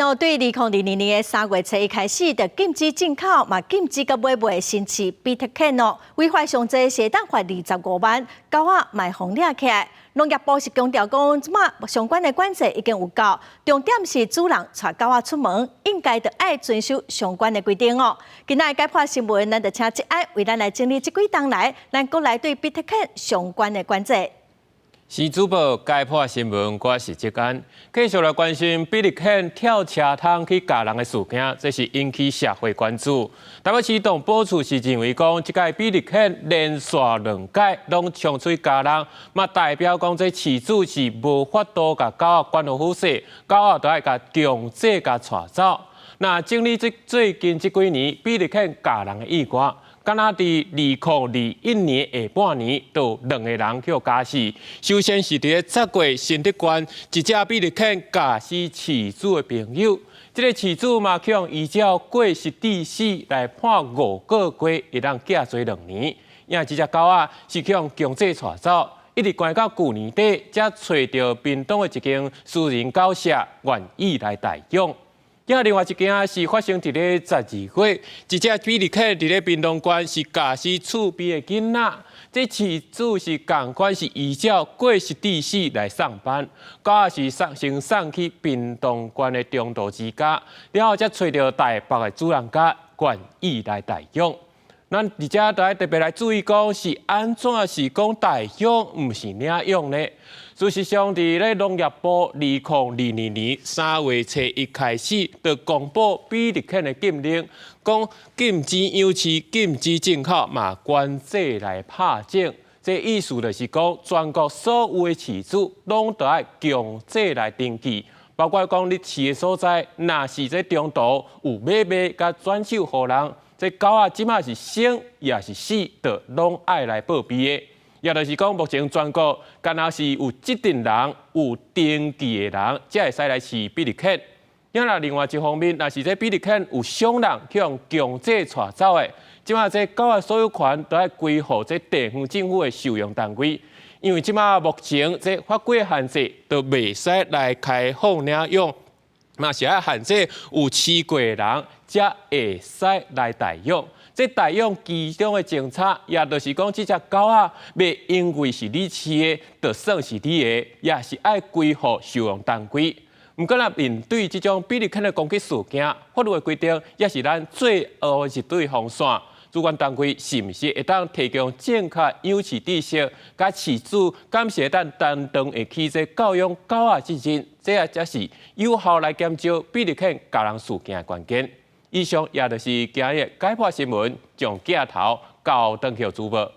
灣哦，對2022年的3月初一開始，就禁止進口，嘛禁止佮買賣新飼比特犬哦。違法上濟是會當罰25萬，狗仔嘛會予掠起來。農業部是強調講，這馬相關的管制已經有夠，重點是主人帶狗仔出門，應該著愛遵守相關的規定哦。今仔的解破新聞，咱就請哲安為咱來整理這幾冬來，咱國內對比特犬相關的管制。是主播解破新聞，我是哲安，繼續來關心比特犬跳車窗去咬人的事件，這是引起社會關注。台北市動保處是認為講，這個比特犬連續兩擺攏衝出去咬人，嘛代表講這飼主是無法度共狗仔管予好勢，狗仔都愛共強制共帶走。那整理這最近這幾年比特犬咬人的意外，敢若佇2021年下半年，就有兩個人去予咬死。首先是佇咧10月新竹縣，一隻比特犬咬死飼主的朋友。這個飼主嘛去予依照過失致死來判5個月，會當寄罪2年。因為這隻狗仔是去予強制帶走，一直關到舊年底，才揣著屏東的一間私人狗舍，願意來代養。另外一件是發生佇咧12月，一隻比特犬佇咧屏東縣是咬死厝邊的囡仔，這飼主是仝款是依照過失致死來送辦，狗仔是送先送去屏東縣的中道之家，了後才揣著台北的主人家願意來代養。咱佇遮都愛特別來注意講，是按怎是講代養，毋是領養呢？事實上，佇咧農業部2022年3月初一開始，就公布比特犬的禁令，講禁止養飼、禁止進口，嘛管制來拍種。這意思就是講，全國所有的飼主攏著愛強制來登記，包括講你飼的所在，若是這中途有買賣佮轉手予人，這狗仔這馬是生抑是死，就攏愛來報備的。也就是講，目前全國敢若是有指定人、有登記的人，才會使來飼比特犬。啊，另外一方面，若是這比特犬有傷人去予強制帶走的，這馬這狗仔所有權都愛歸予這地方政府的收容單位。因為這馬目前這法規限制都袂使來開放領養，嘛是愛限制有飼過的人才會使來代養。這代養其中的政策，也就是講，這隻狗仔袂因為是你飼的，就算是你的，也是愛歸予收容單位。毋過若面對這種比特犬的攻擊事件，法律的規定也是咱最後一對防線。主管單位是毋是會當提供正確養飼知識，佮飼主敢是會當擔當會起這教養狗仔責任，這也才是有效來減少比特犬咬人事件的關鍵。以上也就是今日解破新聞，將鏡頭交轉予主播。